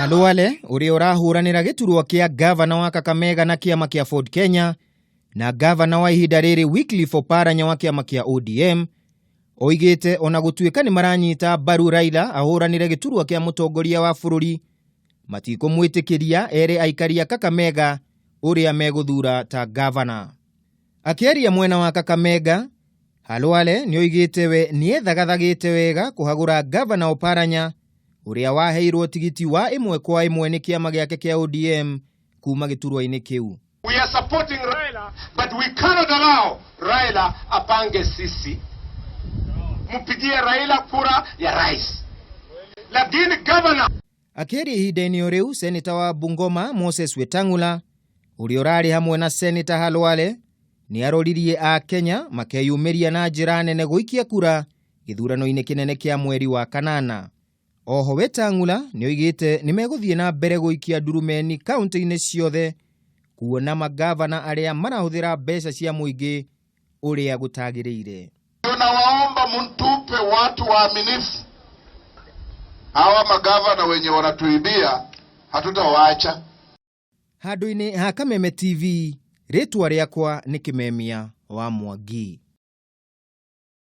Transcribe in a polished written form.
Khalwale ũrĩa ũrahũranĩra gĩturwa kĩa ngavana wa Kakamega na kĩama kĩa Ford Kenya na ngavana wa ihinda rĩrĩ Wycliffe Oparanya wa kĩama kĩa ODM oigĩte ona gũtuĩka nĩ maranyita mbaru Raila ahũranĩre gĩturwa kĩa mũtongoria wa bũrũri matikũmwĩtĩkĩria ere aikari a Kakamega ũrĩa megũthura ta ngavana. Akĩaria mwena wa Kakamega, Khalwale nĩoigĩte we nĩethagathagĩte wega kũhagũra ngavana Oparanya ũrĩa waheirwo tigiti wa ĩmwe kwa ĩmwe nĩ kĩama gĩake kĩa ODM kuma gĩturwa-inĩ kĩu. We are supporting Raila, but we cannot allow Raila apange sisi. Mpigie Raila kura ya rais. Lakini governor Akĩaria ihinda-inĩ o rĩu, seneta wa Bungoma Moses Wetang'ula ũrĩa ũrarĩ hamwe na seneta Khalwale nĩ aroririe a Kenya makeyumĩria na njĩra nene gũikia kura gĩthurano-inĩ kĩnene kĩa mweri wa kanana. Oho Wetang'ula nĩ oigĩte nĩ megũthiĩ na mbere gũikia ndurumeni kaunti-inĩ ciothe kuona magavana arĩa marahũthĩra mbeca cia mũingĩ ũrĩa gũtagĩrĩire. Tunawaomba mtupe watu waaminifu. Hawa magavana wenye wanatuibia hatutawaacha. Handũ-inĩ ha Kameme TV, rĩtwa rĩakwa nĩ Kĩmemia wa Mwangi.